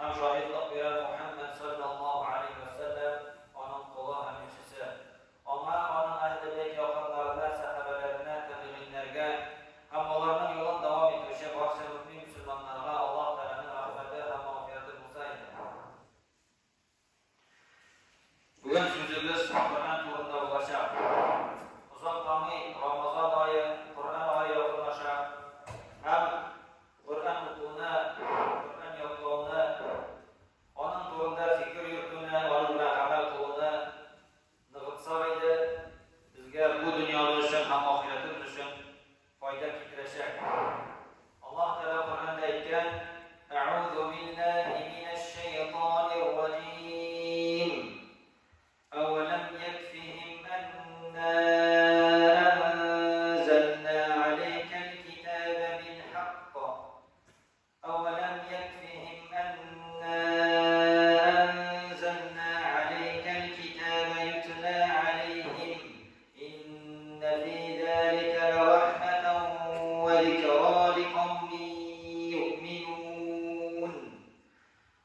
Һәм шаһитлык бирәм, Мухәммәд салләллаһу галәйһи вә сәлләм аның колы һәм илчесе. Аңа, аның әһле бәйт якыннарына, сәхабәләренә, табигыйннәргә һәм аларның юлын дәвам итүче барча мөэмин-мөселманнарга Аллаһ Тәгаләнең рәхмәте һәм мәгъфирәте булса иде. Бүген сүзебез Коръән турында булачак. Озакламый Рамазан ае, Коръән ае якынлаша. Һәм Коръән укуны, Коръән ятлауны, аның турында фикер йөртүне, аның белән гамәл кылуны ныгытсак иде, безгә бу дөньябыз өчен һәм ахирәтебез өчен файда китерәчәк. Аллаһ Тәгалә Коръәндә әйткән, Әгъузу биллаһи минәш-шәйтанир раҗим. Әвәләм якфиһим әннә әнзәлнә галәйкәл китабә билхакк. Әвәләм якфиһим әннә әнзәлнә галәйкәл китабә ютлә галәйһим. Иннә фи зәликә ләрахмәтән вә зикра ликаумин юъминун.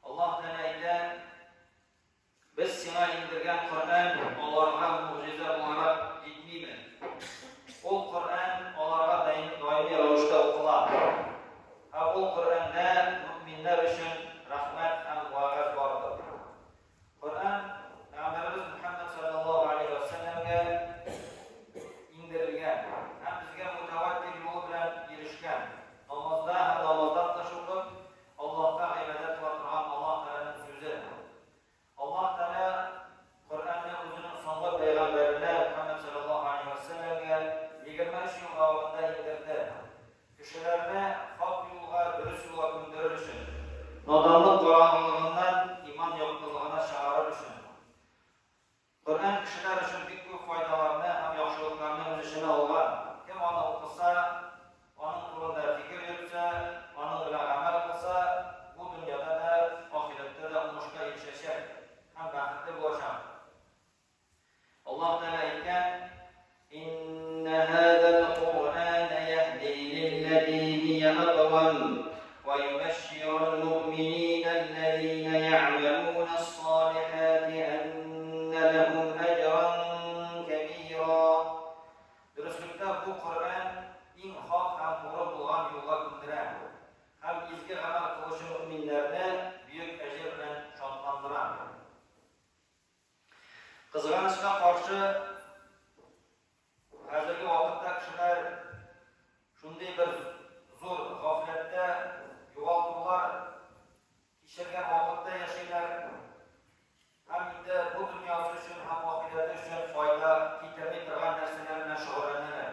Аллаһ Тәгалә әйтә, Без сиңа иңдергән Коръән аларга могҗиза буларак җитмиме? Ул Коръән аларга даими рәвештә укыла. Һәм ул Коръәндә мөэминнәр өчен рәхмәт һәм вәгазь бардыр. Коръән Пәйгамбәребез Мөхәммәд салләллаһу галәйһи вә сәлләмгә иңдерелгән һәм безгә мутәвәттир юлы белән ирешкән. Намазда һәм намаздан тыш укып, Аллаһка гыйбадәт кыла торган Аллаһ Тәгаләнең сүзе. Аллаһ Тәгалә Коръәнне үзенең соңгы пәйгамбәренә, Мөхәммәд салләллаһу галәйһи вә сәлләмгә 23 ел дәвамында иңдерде. Кешеләрне хак юлга, дөрес юлга күндерер өчен, наданлык караңгылыгыннан иман яктылыгына чыгарыр өчен. Коръән кешеләр өчен бик күп файдаларны һәм яхшылыкларны үз эченә алган. Кем аны укыса, аның турында фикер йөртсә, аның белән гамәл кылса, бу дөньяда да, ахирәттә дә уңышка ирешәчәк һәм бәхетле булачак. Аллаһ Тәгалә әйткән, Иннә һазал Куръанә яһди лилләти һия аквам вә юбәшширул муъмининә әлләзинә я'мәлүнәс-салихати әннә ләһум әҗран кәбира. Дөреслектә бу Коръән иң хак һәм туры булган юлга күндерә һәм изге гамәл кылучы мөэминнәрне бөек әҗер белән шатландыра. Кызганычка каршы, хәзерге вакытта кешеләр шундый бер зур гафләттә, югалтулар кичергән вакытта яшиләр һәм инде бу дөньясы өчен һәм ахирәте өчен файда китерми торган нәрсәләр белән шөгыльләнәләр.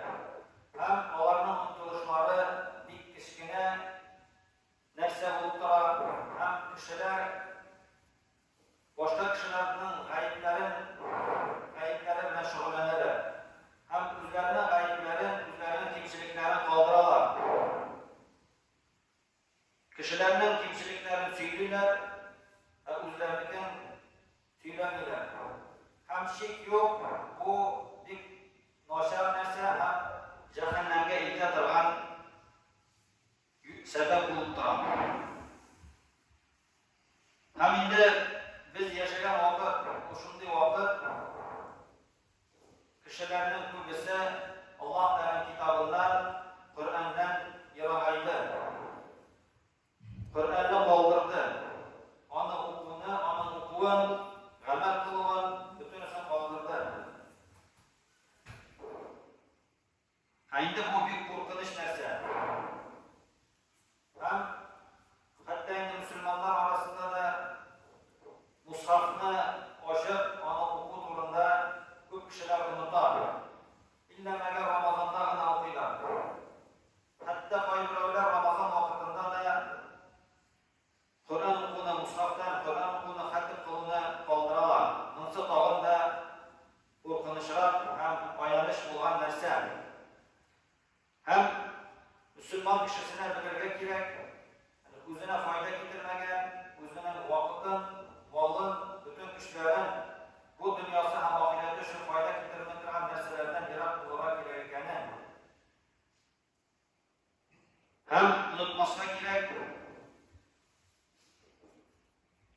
Һәм аларның омтылышлары бик кечкенә нәрсә булып тора һәм кешеләр Башка кешеләрнең гаепләрен, гаепләре белән шөгыльләнәләр һәм үзләренең гаепләрен, үзләренең кимчелекләрен калдыралар. Кешеләрнең кимчелекләрен сөйлиләр, ә үзләренекен сөйләмиләр. Һәм шик юк, бу бик начар нәрсә һәм җәһәннәмгә илтә торган сәбәп булып тора. Һәм инде без яшәгән вакыт, ул шундый вакыт, кешеләрнең күбесе Аллаһ Тәгаләнең китабыннан, Коръәннән ерагайды. Коръәнне калдырды. Аны укуны, аның укуын, гамәл кылуын, бөтенесен калдырды. Ә инде бу бик куркыныч нәрсә. Һәм хәтта инде мөселманнар арасында да мусхафны ачып, аны уку турында күп кешеләр оныта. Иллә мәгәр Рамазанда гына укыйлар. Хәтта кайберәүләр Рамазан вакытында да Коръән укуны, мусхафтан Коръән укуны, хәтем кылуны калдыра.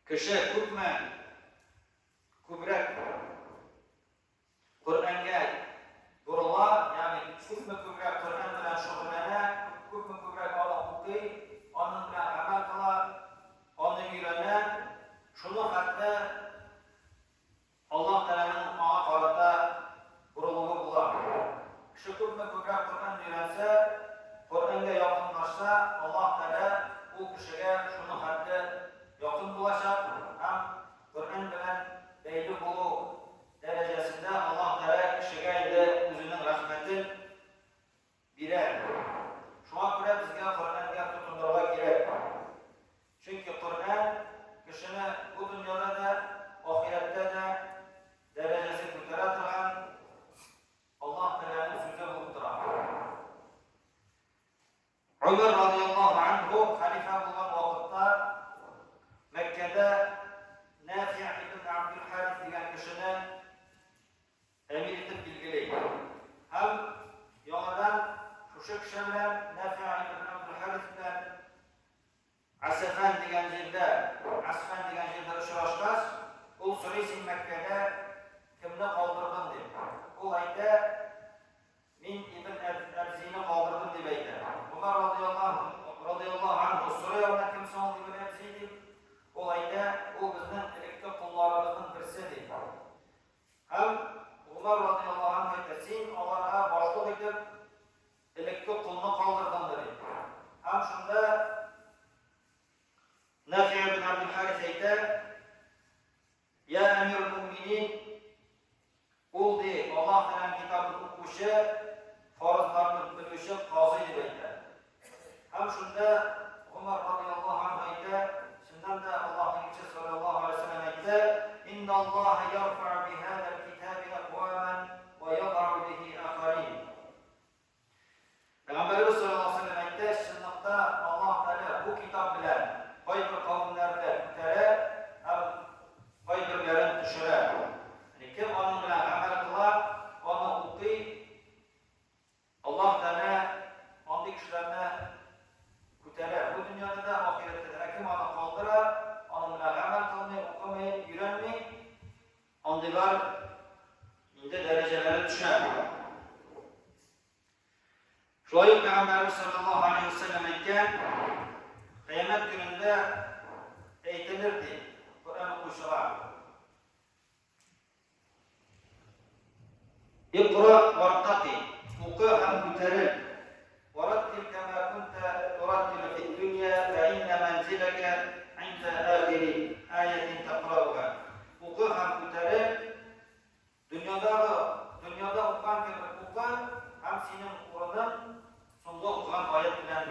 Кеше күпме күбрәк Коръәнгә борыла, ягъни күпме күбрәк Коръән белән шөгыльләнә, күпме күбрәк аны укый, аның белән гамәл кыла, аны өйрәнә, шуның хәтле Аллаһ Тәгаләнең аңа карата борылуы була. Кеше күпме күбрәк Коръән өйрәнсә, Коръәнгә якынлашса, Аллаһ Тәгалә ул кешегә шуның хәтле якын булачак һәм Коръән белән бәйле булу дәрәҗәсендә Аллаһ Тәгалә кешегә инде үзенең рәхмәтен бирә. Шуңа күрә безгә Коръәнгә тотынырга кирәк. Чөнки Коръән кешене бу дөньяда да, ахирәттә дә дәрәҗәсен күтәрә торган Аллаһ Тәгаләнең сүзе булып тора. Умар радияллаһу анһу хәлифә булган вакытта Мәккәдә Нафи' ибн Абдул-Харис дигән кешене әмир итеп билгели. Һәм яңадан шушы кеше белән, Нафи' ибн Абдул-Харис белән Асфан дигән җирдә, Асфан дигән җирдә очрашкач, ул сорый, син Мәккәдә кемне калдырдың дип. Ул әйтә, Мин Ибн Әбзине калдырдым дип әйтә. Гомәр радияллаһу анһу сорый аннан, кем соң ул Ибн Әбзи дип. Ул әйтә, ул безнең элекке колларыбызның берсе ди. Һәм Гомәр радияллаһу анһу әйтә, син аларга башлык итеп элекке колны калдырдыңмы дип. Һәм шунда Нафи ибн Абдул-Харис әйтә, Я әмирул мөэминин, ул, ди, Аллаһ Тәгаләнең китабын укучы, фарызларны белүче казый дип әйтә. Һәм шунда Гомәр радияллаһу анһу әйтә, чыннан да Аллаһның илчесе саллаллаһу алейһи ва сәлләм әйтте, Инна Аллаһа ярфау бихазал китаби акваман ва ядау бихи ахарин. Пәйгамбәребез саллаллаһу алейһи ва сәлләм әйтте, чынлыкта Аллаһ Тәгалә бу китап белән кайбер кавемнәрне күтәрә һәм кайберләрен төшерә. Ягъни кем аның белән гамәл кыла, аны укый, Аллаһ Тәгалә андый кешеләрне күтәрә. Бу дөньяда да, ахирәттә дә. Ә кем аны калдыра, аның белән гамәл кылмый, укымый, өйрәнми, андыйлар инде дәрәҗәләре төшә. Шулай ук Пәйгамбәребез саллаллаһу алейһи ва сәлләм әйткән, Кыямәт көнендә әйтелер ди Коръән укучыга. Икра вартаки, укы һәм күтәрел. Вараттил кама кунта тураттилу фид дөнья, фә инна манзилака инда ахири аятин тақрауха. Укы һәм күтәрел, Дөньядагы, дөньяда укыган кебек укы, һәм синең урының соңгы укыган аять белән,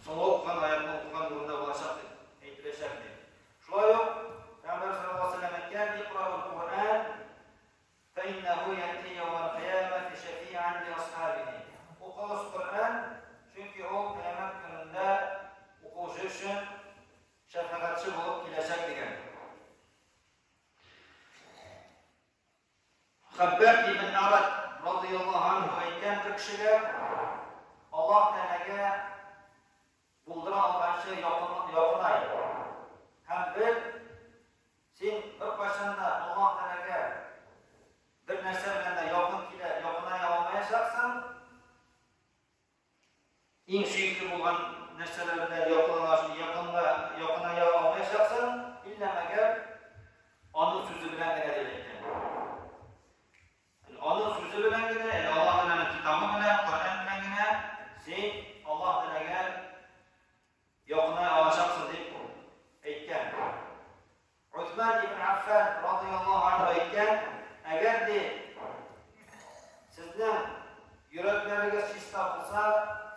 соңгы укыган аятны укыган урында булачак дип әйтеләчәк ди. Шулай ук Пәйгамбәр саллаллаһу алейһи ва сәлләм әйткән, Икра'ул Куръан, фә иннәһу яти яумал кыямәти шәфи'ан ли асхабихи. Укыгыз Коръән, чөнки ул кыямәт көнендә укучы өчен шәфәгатьче булып киләчәк дигән. Хәббаб ибн Арат радыяллаһу анһу әйткән бер кешегә, Аллаһ Тәгаләгә булдыра алганчы якынай. Һәм бел, син беркайчан да Аллаһ Тәгаләгә бер нәрсә белән дә якын килә, якыная алмаячаксың. Иң сөекле булган нәрсәләр белән якынлаш, якыная алмаячаксың, иллә мәгәр аның сүзе белән генә дип әйткән. Аның сүзе белән генә, ягъни Аллаһ Тәгаләнең китабы белән, Коръән белән генә син Аллаһ Тәгаләгә якыная алачаксың дип әйткән. Усман ибн Аффан радыяллаһу анһу әйткән, Әгәр ди, сезнең йөрәкләрегез чиста булса,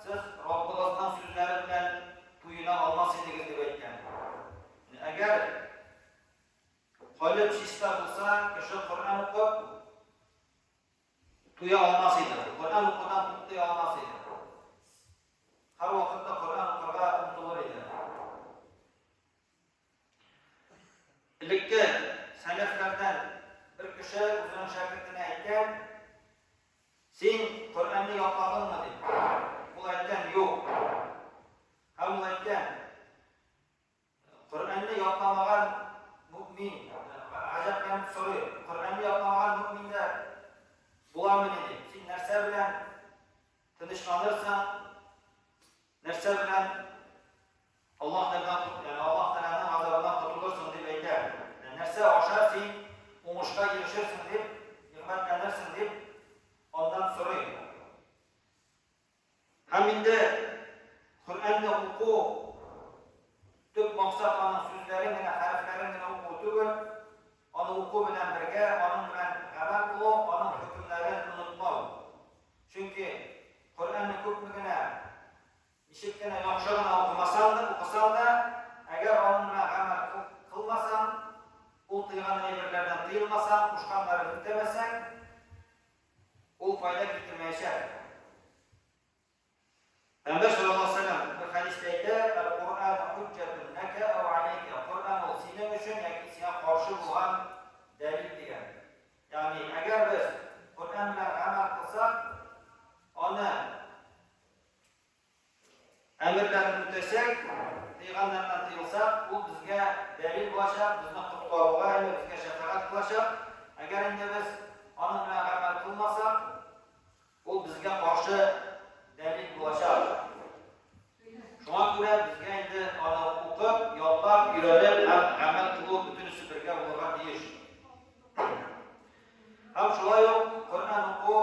сез Раббыгызның сүзләре белән туена алмас идегез, дип әйткән. Әгәр калеб чиста булса, кеше Коръән укып туя алмас иде. Коръән укудан туктый алмас иде. Һәрвакытта Коръән укырга омтылыр иде. Элекке сәләфләрдән бер кеше үзенең шәкертенә әйткән, Син Коръәнне ятладыңмы? дип. Ул әйткән, Юк. Һәм ул әйткән, Коръәнне ятламаган мөэмин, гаҗәпләнеп сорый, Коръәнне ятламаган мөэмин дә буламыни дип. Син нәрсә белән тынычланырсың, нәрсә белән Аллаһ Тәгаләдән, ягъни Аллаһ Тәгаләнең газабыннан котылырсың дип әйтә. Нәрсә аша син уңышка ирешерсең дип, нигъмәтләнерсең дип аннан сорый. Һәм инде Коръәнне уку төп максат аның сүзләрен генә, хәрефләрен генә уку түгел, аны уку белән бергә аның белән гамәл кылу, аның хөкемнәрен онытмау. Чөнки Коръәнне күпме генә, ничек кенә яхшы гына укымасаң да, укысаң да, әгәр аның белән гамәл кылмасаң, ул тыйган әйберләрдән тыелмасаң, кушканнарын үтәмәсәң, Ул файда китермәячәк. Пәйгамбәр саллаллаһу алейһи ва сәлләм бер хәдистә әйтә, Әл-Коръән хуҗҗәтун ләкә ау алейкә. Коръән ул синең өчен яки сиңа каршы булган дәлил дигән. Ягъни, әгәр без Коръән белән гамәл кылсак, аны Әмерләрен үтәсәк, тыйганнарыннан тыелсак, ул безгә дәлил булачак, безне коткаруга, әйе, безгә шәфәгать кылачак. Әгәр инде без аның белән гамәл кылмасак, ул безгә каршы дәлил булачак. Шуңа күрә безгә инде аны укып, ятлап, өйрәнеп һәм гамәл кылу бөтенесе бергә булырга тиеш. Һәм шулай ук Коръән уку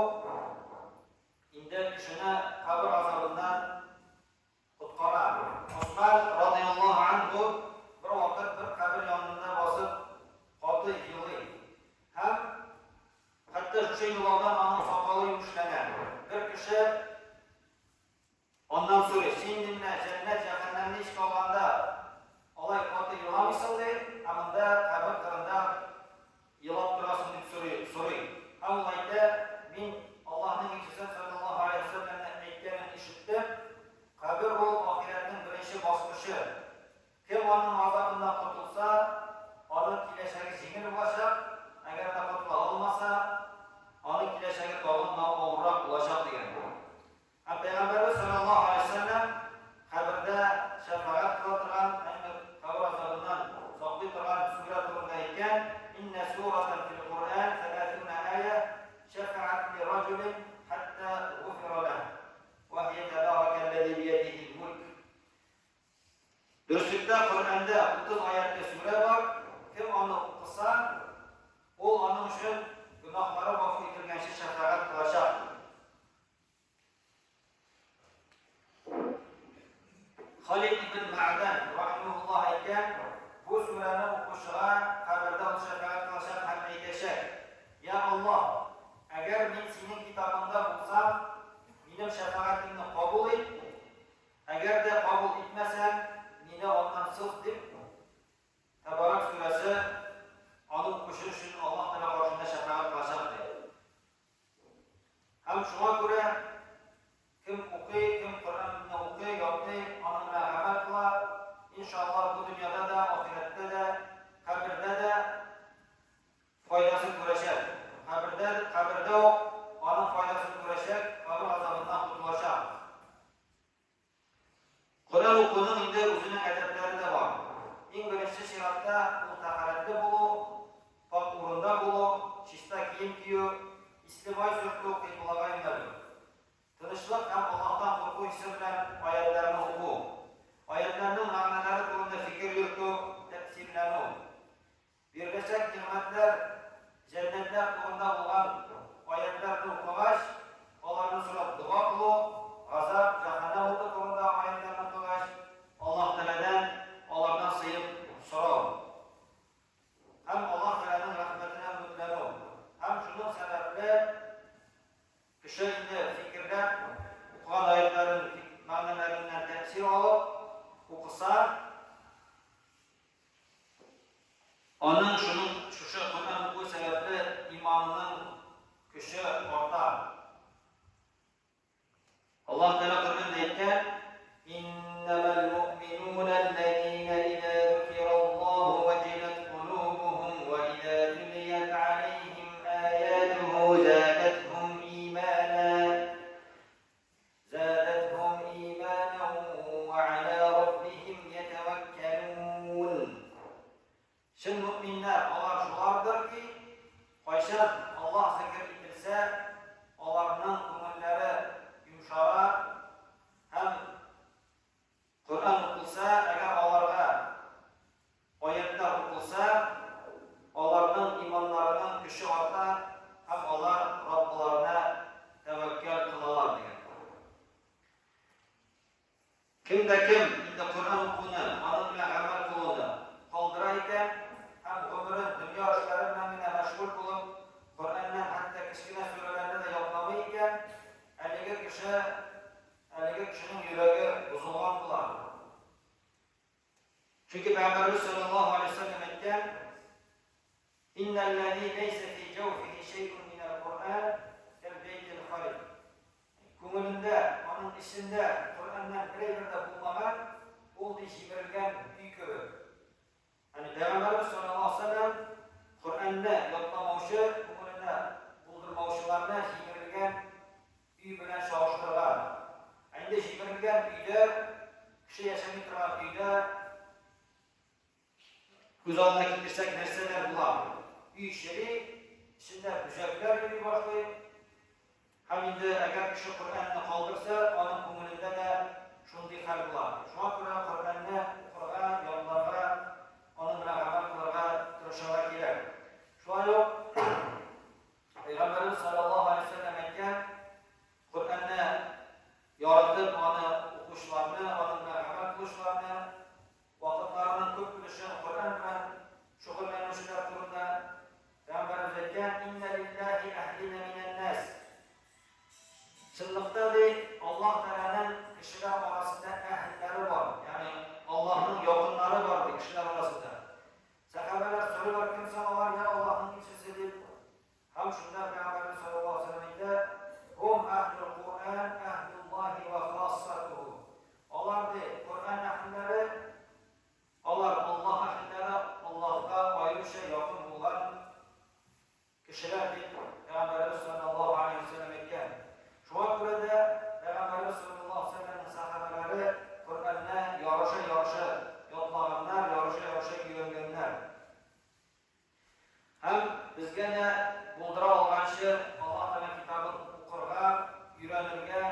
Инде кешене кабер газабыннан коткара. Госман радыяллаһу анһу бервакыт бер кабер янында басып каты елый. Һәм хәтта шушы елаудан аның сакалы юешләнә. Бер кеше аннан сорый, син ди менә җәннәт, җәһәннәмне искә алганда алай каты еламыйсың ди, ә монда кабер кырында Елап торасың, дип сорый, сорый. Һәм ул әйтә, Мин Аллаһның илчесе салләллаһу галәйһи вә сәлләмнең әйткәнен ишеттем, Кабер ул, ахирәтнең беренче баскычы. Кем аның газабыннан котылса, аның киләчәге җиңел булачак, әгәр дә котыла алмаса, аның киләчәге тагын да авыррак булачак, дигән. Һәм Пәйгамбәребез салләллаһу галәйһи вә сәлләм кабердә шәфәгать кыла торган, ягъни кабер газабыннан саклый торган сүрә турында әйткән, Иннә сүрәтән фил Коръән сәләсүнә әя шәфәгать ли раҗулин хәтта гуфира ләһ, вә һия тәбәрәкәлләзи биядиһил мүлк. Дөреслектә, Коръәндә 30 аятьле сүрә бар, кем аны укыса, ул аның өчен гөнаһлары гафу ителгәнче шәфәгать кылачак. Халид ибн Мә'дан рахимаһуллаһ әйткән, бу сүрәне укучыга кабердә ул шәфәгать кылачак һәм әйтәчәк, Я Аллаһ, әгәр мин синең китабыңда булсам, минем шәфәгатемне кабул ит, Әгәр дә кабул итмәсәң, мине аннан сыз, дип, Тәбарәк сүрәсе аны укучы өчен Аллаһ Тәгалә каршында шәфәгать кылачак, ди. Һәм шуңа күрә кем укый, кем Коръәнне укый, ятлый, аның белән гамәл кыла, иншаллаһ, бу дөньяда да, ахирәттә дә, кабердә дә файдасын күрәчәк. Кабердә, кабердә үк аның файдасын күрәчәк, кабер газабыннан котылачак. Коръән укуның инде үзенең әдәпләре дә бар. Иң беренче чиратта ул тәһарәтле булу, пакь урында булу, чиста кием кию, исле май сөртү, кыйблага юнәлү. Тынычлык һәм Аллаһтан курку хисе белән аятьләрне уку. Аятьләрнең мәгънәләре турында фикер йөртү, тәэсирләнү. Биреләчәк нигъмәтләр, җәннәтләр турында булган аятьләрне укыгач, аларны сорап дога кылу, газап, җәһәннәм уты турында аятьләрне укыгач, Аллаһ Тәгаләдән алардан сыек сорау һәм Аллаһ Тәгаләнең рәхмәтенә өметләнү һәм шуның сәбәпле кеше инде фикерләп, укыган аятьләрен мәгънәләреннән тәэсир алып укыса, Аның шуның шушы Коръән уку сәбәпле иманының көче арта. Аллаһ Тәгалә Коръәндә әйткән, Иннәмәл муъминуна алләзина иза зукираллаһу ваҗилат кулубухум ва иза тулият алейһим аятуху задатхум имана. Задатхум иманан ва аля раббихим ятаваккалун. мөэминнәр алар шулардыр ки, кайчан Аллаһ зикер ителсә, аларның күңелләре йомшара һәм Коръән укылса, әгәр аларга аятьләр укылса, аларның иманнарының көче арта һәм алар Раббыларына тәвәккәл кылалар, дигән. Кем дә кем инде Коръән укуны, аның белән гамәл кылуны калдыра икән һәм гомерен дөнья эшләре белән генә мәшгуль булып, Коръәннән хәтта кечкенә сүрәләрне дә ятламый икән, әлеге кеше, әлеге кешенең йөрәге бозылган була. Чөнки Пәйгамбәребез саллаллаһу алейһи ва сәлләм әйткән, Иннәлләзи ләйсә фи җәүфихи шәйъун минәл Коръән кәл бәйтил хариб. Күңелендә, аның эчендә Коръәннән бер әйбер дә булмаган, ул ди җимерелгән өй кебек. Ягъни Пәйгамбәребез саллаллаһу алейһи ва сәлләм Коръәнне ятламаучы, күңелендә булдырмаучыларны җимерелгән өй белән чагыштырган. Ә инде җимерелгән өйдә, кеше яшәми торган өйдә күз алдына китерсәк, нәрсәләр була? Өй чери, эчендә бөҗәкләр йөри башлый. Һәм инде әгәр кеше Коръәнне калдырса, аның күңелендә дә шундый хәл була. Шуңа күрә Коръәнне укырга, ятларга, аның белән гамәл кылырга тырышырга кирәк. Шулай ук Пәйгамбәребез саллаллаһу алейһи ва сәлләм әйткән, Коръәнне яратып, аны укучыларны, аның белән гамәл кылучыларны, вакытларының күп өлешен Коръән белән шөгыльләнүчеләр турында Пәйгамбәребез әйткән, Иннә лилләһи әһлинә минән-нәс. Чынлыкта, ди, Аллаһ Тәгаләнең кешеләр арасында әһелләре бар, ягъни Аллаһның якыннары бар, ди, кешеләр арасында. Сәхабәләр сорыйлар, кем соң алар, я Аллаһның илчесе, дип. Һәм шунда Пәйгамбәребез саллаллаһу алейһи ва сәлләм әйтә, Һум әһлул Куръан, әһлуллаһи ва хассатуху. Алар, ди, Коръән әһелләре, алар Аллаһ әһелләре, Аллаһка аеруча якын булган кешеләр, дип Пәйгамбәребез саллаллаһу алейһи ва сәлләм әйткән. Шуңа күрә дә Пәйгамбәребез саллаллаһу алейһи ва сәлләмнең сәхабәләре Коръәнне ярыша-ярыша ятлаганнар, ярыша-ярыша өйрәнгәннәр. Һәм безгә дә булдыра алганчы Аллаһ Тәгалә китабын укырга, өйрәнергә,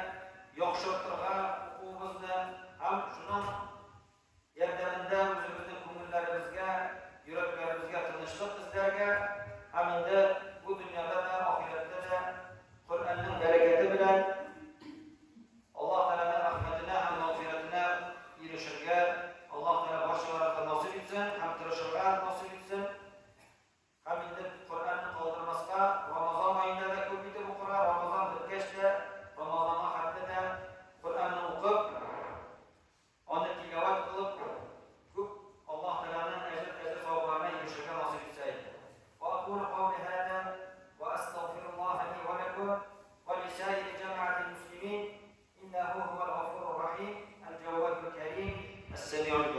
яхшыртырга укуыбызны һәм шуның ярдәмендә үзебезнең күңелләребезгә, йөрәкләребезгә тынычлык эзләргә һәм инде бу дөньяда да, ахирәттә дә Коръәннең бәрәкәте белән Аллаһ Тәгаләнең рәхмәтенә һәм мәгъфирәтенә ирешергә Аллаһ Тәгалә барчаларыбызга насыйп итсен һәм тырышырга насыйп итсен. Һәм инде Коръәнне калдырмаска, Рамазан аенда да күп итеп укырга, Рамазан беткәч тә, Рамазанга хәтле дә Коръәнне укып, аны тиләвәт кылып, күп Аллаһ Тәгаләнең әҗер-әҗер-савапларына ирешергә насыйп итсә иде. Ва акулу каули һаза ва астагфируллаһа ли ва ләкум ва лисаири җәмәгатил мөслимин иннәһу һувәл гафурур рахим әл-җәввадул кәрим әс-сәмиул басир.